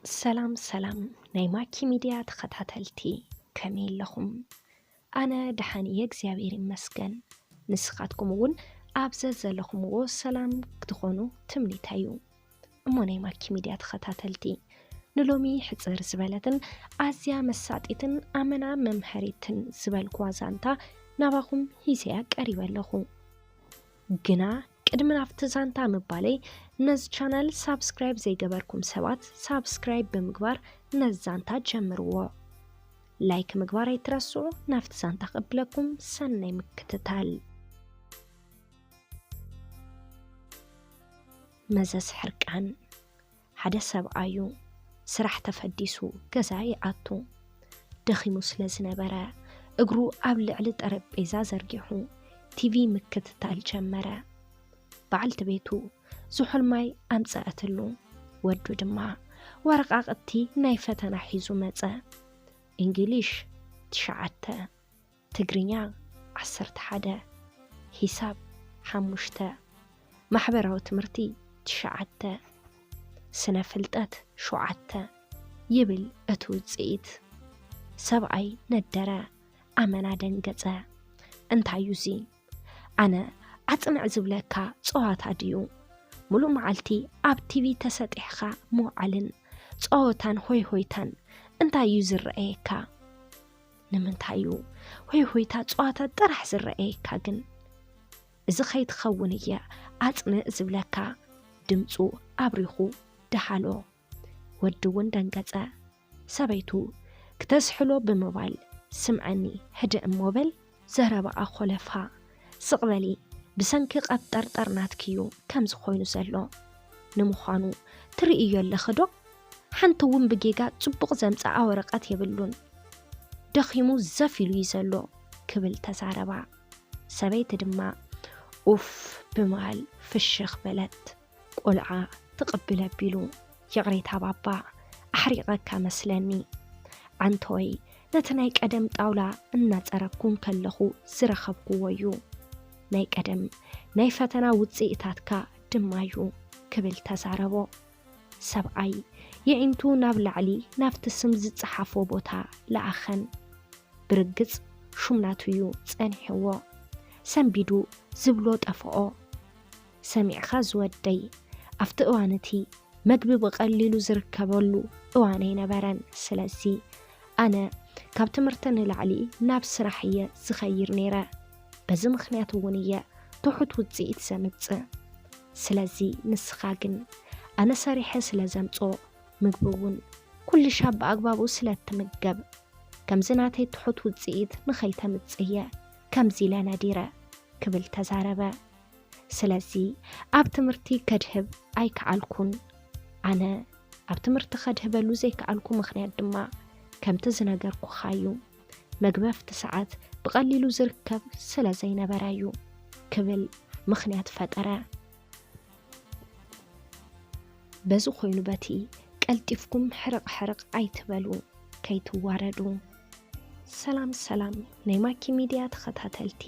ሰላም ሰላም ናይ ማኪ ሚድያ ተኸታተልቲ፣ ከመይ ኣለኹም? ኣነ ደሓን እየ እግዚኣብሔር ይመስገን። ንስኻትኩም እውን ኣብ ዘዘለኹምዎ ሰላም ክትኾኑ ትምኒተይ እዩ። እሞ ናይ ማኪ ሚድያ ተኸታተልቲ፣ ንሎሚ ሕፅር ዝበለትን ኣዝያ መሳጢትን ኣመና መምሀሪትን ዝበልኩዋ ዛንታ ናባኹም ሂዘያ ቀሪበ ኣለኹ። ግና ቅድሚ ናብቲ ዛንታ ምባለይ፣ ነዚ ቻናል ሳብስክራይብ ዘይገበርኩም ሰባት ሳብስክራይብ ብምግባር ነዚ ዛንታ ጀምርዎ። ላይክ ምግባር ኣይትረስዑ። ናብቲ ዛንታ ክብለኩም ሰናይ ምክትታል። መዘዝ ሕርቃን። ሓደ ሰብኣዩ ስራሕ ተፈዲሱ ገዛ ይኣቱ። ደኺሙ ስለ ዝነበረ እግሩ ኣብ ልዕሊ ጠረጴዛ ዘርጊሑ ቲቪ ምክትታል ጀመረ። በዓልቲ ቤቱ ዝሑል ማይ ኣምጸአትሉ። ወዱ ድማ ወረቓቕቲ ናይ ፈተና ሒዙ መጸ። እንግሊሽ ትሽዓተ፣ ትግርኛ ዓሰርተ ሓደ፣ ሂሳብ ሓሙሽተ፣ ማሕበራዊ ትምህርቲ ትሽዓተ፣ ስነ ፍልጠት ሸውዓተ ይብል እቲ ውጽኢት። ሰብኣይ ነደረ፣ ኣመና ደንገጸ። እንታይ እዩ እዚ? ኣነ ኣጽንዕ ዝብለካ ጸዋታ ድዩ? ሙሉእ መዓልቲ ኣብ ቲቪ ተሰጢሕኻ ምውዓልን ጸወታን ሆይ ሆይታን እንታይ እዩ ዝረኣየካ? ንምንታይ እዩ ሆይ ሆይታ ጸዋታ ጥራሕ ዝረኣየካ ግን? እዚ ከይትኸውን እየ ኣጽንእ ዝብለካ። ድምጹ ኣብሪኹ ደሃሎ። ወዲ እውን ደንገጸ። ሰበይቱ ክተዝሕሎ ብምባል፣ ስምዐኒ፣ ህድእ እሞ በል፣ ዘረባኣ ኾለፋ። ስቕ በሊ፣ ብሰንኪ ቀብጠርጠር ናትኪ እዩ ከምዚ ኮይኑ ዘሎ። ንምዃኑ ትርእዮ ኣለኺ ዶ? ሓንቲ እውን ብጌጋ ጽቡቕ ዘምጽኣ ወረቐት የብሉን። ደኺሙ ዘፍ ኢሉ እዩ ዘሎ ክብል ተዛረባ። ሰበይቲ ድማ ኡፍ ብምባል ፍሽኽ በለት። ቆልዓ ትቕብል ኣቢሉ፣ ይቕሬታ ባባ፣ ኣሕሪቐካ መስለኒ። ዓንተወይ፣ ነቲ ናይ ቀደም ጣውላ እናጸረግኩ እንከለኹ ዝረኸብኩዎ እዩ። ናይ ቀደም ናይ ፈተና ውጽኢታትካ ድማ እዩ ክብል ተዛረቦ። ሰብኣይ የዒንቱ ናብ ላዕሊ ናብቲ ስም ዝጸሓፎ ቦታ ለኣኸን። ብርግጽ ሹም ናቱ እዩ ጸኒሕዎ። ሰንቢዱ ዝብሎ ጠፍኦ። ሰሚዕኻ ዝወደይ፣ ኣብቲ እዋን እቲ መግቢ ብቐሊሉ ዝርከበሉ እዋን ኣይነበረን። ስለዚ ኣነ ካብ ትምህርቲ ንላዕሊ ናብ ስራሕ እየ ዝኸይድ ነይረ። በዚ ምኽንያት እውን እየ ትሑት ውጽኢት ዘምጽእ። ስለዚ ንስኻ ግን ኣነ ሰሪሐ ስለ ዘምጽኦ፣ ምግቢ እውን ኩልሻ ብኣግባቡ ስለ እትምገብ፣ ከምዚ ናተይ ትሑት ውጽኢት ንኸይተምጽእ እየ ከምዚ ኢለ ነዲረ ክብል ተዛረበ። ስለዚ ኣብ ትምህርቲ ከድህብ ኣይከኣልኩን። ኣነ ኣብ ትምህርቲ ከድህበሉ ዘይከኣልኩ ምኽንያት ድማ ከምቲ ዝነገርኩኻ እዩ። መግቢ ኣብቲ ሰዓት ብቐሊሉ ዝርከብ ስለ ዘይነበረ እዩ ክብል ምኽንያት ፈጠረ። በዚ ኮይኑ በቲ ቀልጢፍኩም ሕርቕ ሕርቕ ኣይትበሉ ከይትዋረዱ። ሰላም ሰላም ናይ ማኪ ሚድያ ተኸታተልቲ፣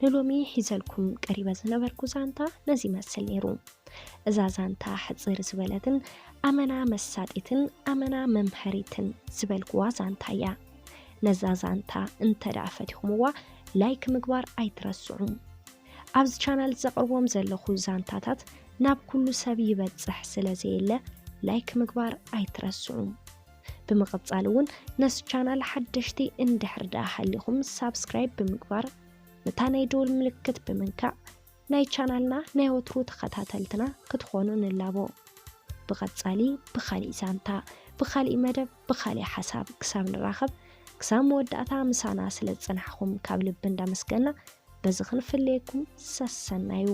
ንሎሚ ሒዘልኩም ቀሪበ ዝነበርኩ ዛንታ ነዚ ይመስል ነይሩ። እዛ ዛንታ ሕጽር ዝበለትን ኣመና መሳጢትን ኣመና መምሀሪትን ዝበልኩዋ ዛንታ እያ። ነዛ ዛንታ እንተ ደኣ ፈቲኹምዋ ላይክ ምግባር ኣይትረስዑ። ኣብዚ ቻናል ዘቕርቦም ዘለኹ ዛንታታት ናብ ኩሉ ሰብ ይበጽሕ ስለ ዘየለ ላይክ ምግባር ኣይትረስዑ። ብምቕጻል እውን ነዚ ቻናል ሓደሽቲ እንድሕር ደኣ ሃሊኹም ሳብስክራይብ ብምግባር ነታ ናይ ደወል ምልክት ብምንካዕ ናይ ቻናልና ናይ ወትሩ ተኸታተልትና ክትኾኑ ንላቦ። ብቐጻሊ ብኻሊእ ዛንታ፣ ብኻሊእ መደብ፣ ብኻሊእ ሓሳብ ክሳብ ንራኸብ፣ ክሳብ መወዳእታ ምሳና ስለ ዝጸናሕኹም ካብ ልቢ እንዳመስገና፣ በዚ ክንፍለየኩም ሰሰናዩ።